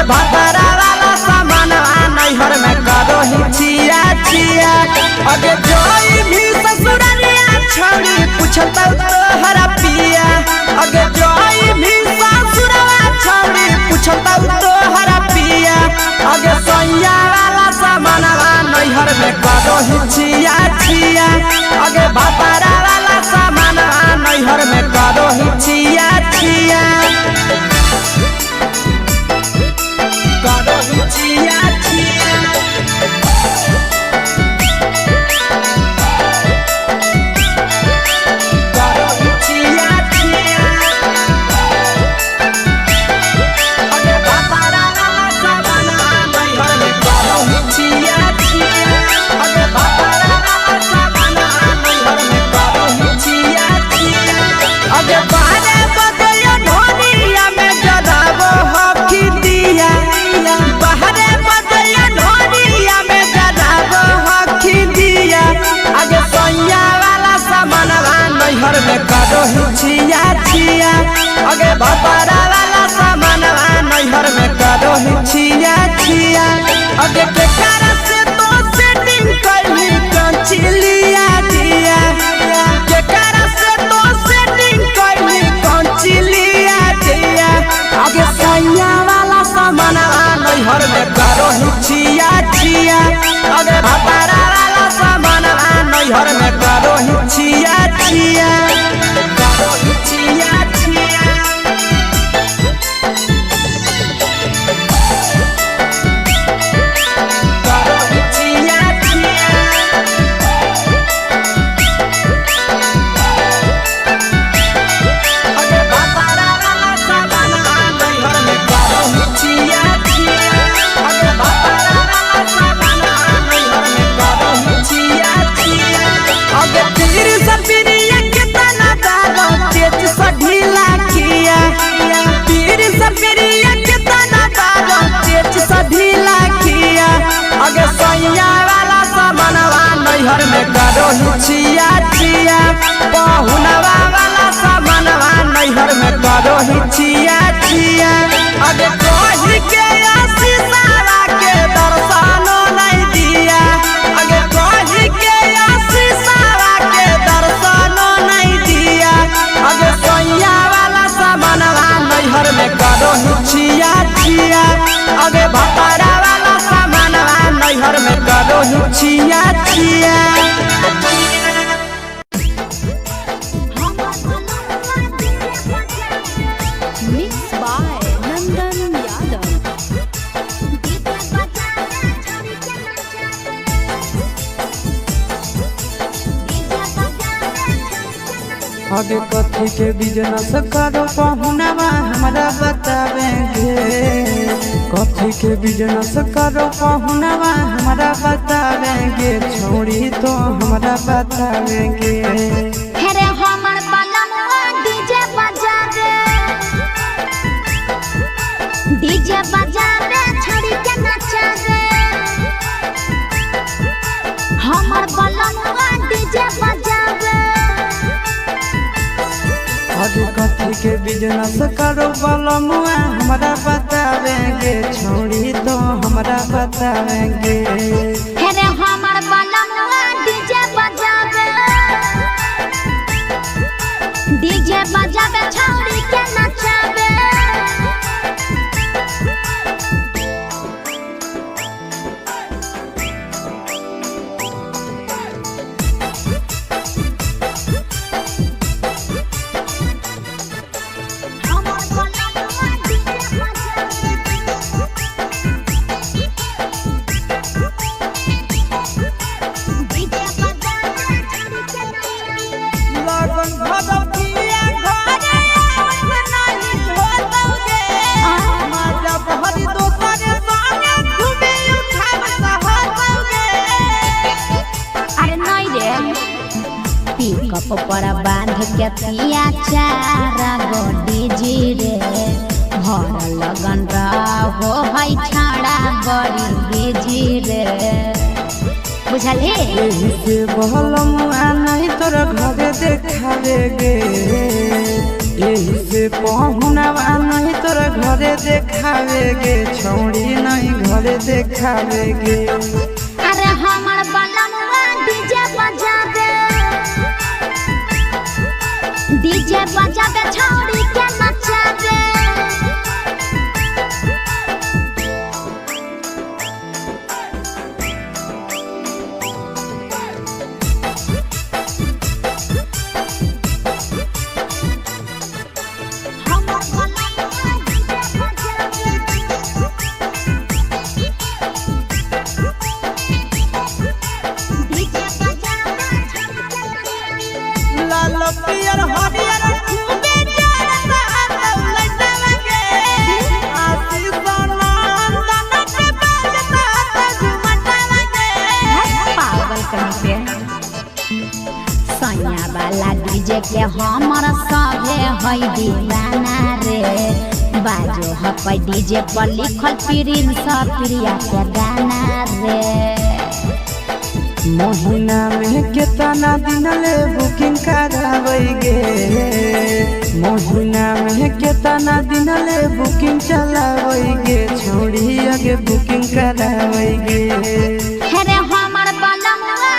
भतरा वाला सामानवा नैहर में करो ही छिया छिया। अगे जोई भी ससुरलिया छौड़ी पूछतौ तोहरा पिया। अगे जोई भी ससुरवा छौड़ी पूछतौ तोहरा पिया। अगे सैया वाला सामानवा नैहर में करो ही छिया छिया। अगे भतरा वाला सामानवा नैहर में करो ही छिया छिया। करो ही छिया छिया। करो ही छिया छिया। अगे भतरा वाला सामानवा नैहर में करो ही छिया छिया। अगे भतरा वाला सामानवा नैहर में करो ही छिया छिया। अगे बारे बदया ढोलिया में जराबो हकी दिया। बाहरे बदया ढोलिया में जराबो हकी दिया। अगे सैया वाला सामानवा नैहर में करो ही छिया छिया। अगे भतरा वाला सामानवा नैहर में करो ही छिया छिया। अगे केकरा से तो सेटिंग कैली कंचिलिया दिया। केकरा से तो सेटिंग कैली कंचिलिया दिया। अगे सैया वाला सामानवा नैहर में करो ही छिया छिया। अगे भतरा वाला सामानवा नैहर में करो ही छिया छिया। करो ही छिया छिया। करो ही छिया छिया। अगे भतरा वाला सामानवा नैहर में करो ही छिया छिया। अगे भतरा वाला सामानवा नैहर में करो ही छिया छिया। अगे पीर सपिरिया कितना दारो तेज सा ढीला किया। पीर सपिरिया कितना दारो तेज सा ढीला किया। अगे सैया वाला सामानवा नैहर में करो ही छिया छिया। पहुनवा वाला सामानवा नैहर में करो ही छिया छिया। अगे कही के आशीषावा के दर्शनो नहीं दिया। अगे कही के आशीषावा के दर्शनो नहीं दिया। अगे सैया वाला सामानवा नैहर में करो ही छिया छिया। अगे भतरा वाला सामानवा नैहर में करो ही छिया छिया। Mix by Nandan Yadav. अगे कथी के बिजनेस करो पहुनवा हमरा बतावेंगे। कथी के बिजनेस करो पहुनवा हमरा बतावेंगे। छोड़ी तो हमरा बतावेंगे। हेरे हमर बलमुआ डीजे बजावे, डीजे बजावे छड़ी के नचावे। हमर बलमुआ डीजे बजावे। अगे कथी के बिजनेस करो बलमुआ हमरा बतावेंगे। छोड़ी तो हमरा बतावेंगे। हेरे हमर बलमुआ डीजे बजावे, डीजे बजावे छड़ी के नचावे। हमर बलमुआ डीजे बजावे। डीजे बजावे छड़ी के नचावे। लगन भगवतिया घरे आवत नाही होतौगे। माजा बहरी दोसर संगे घूमे उठाव सहतौगे। अरे नहीं रे, पिकअप पर बांध के पिया चारा गो डीजे रे। भर लगन रहो है छाड़ा बड़ी बिजी रे। बुझलही? एही से बहलमुआ नहीं तोरा घरे देखावे गे। एही से पहुनवा नहीं तोरा घरे देखावेगे छौड़ी नहीं घरे देखावेगे। अरे हमर बलमुआ डीजे बजावे, डीजे बजावे छौड़ी के नचावे। हमर बलमुआ डीजे बजावे, डीजे बजावे छौड़ी के नचावे। लाल पियर हरियर खूबे जरता लौलैता गे। आशीष नंदन के बजता झुमटा गे। पागल कहीं पे। सैया वाला डीजे के हमर सभे है दीवाना रे। बाजो हपै डीजे पर लिखल प्रिंस प्रिया के गाना रे। महीना में केतना दिन ले बुकिंग कराबैगे, महीना में केतना दिन ले बुकिंग चलाबैगे छौड़ी आगे बुकिंग कराबैगे। हे रे हमर बलमुआ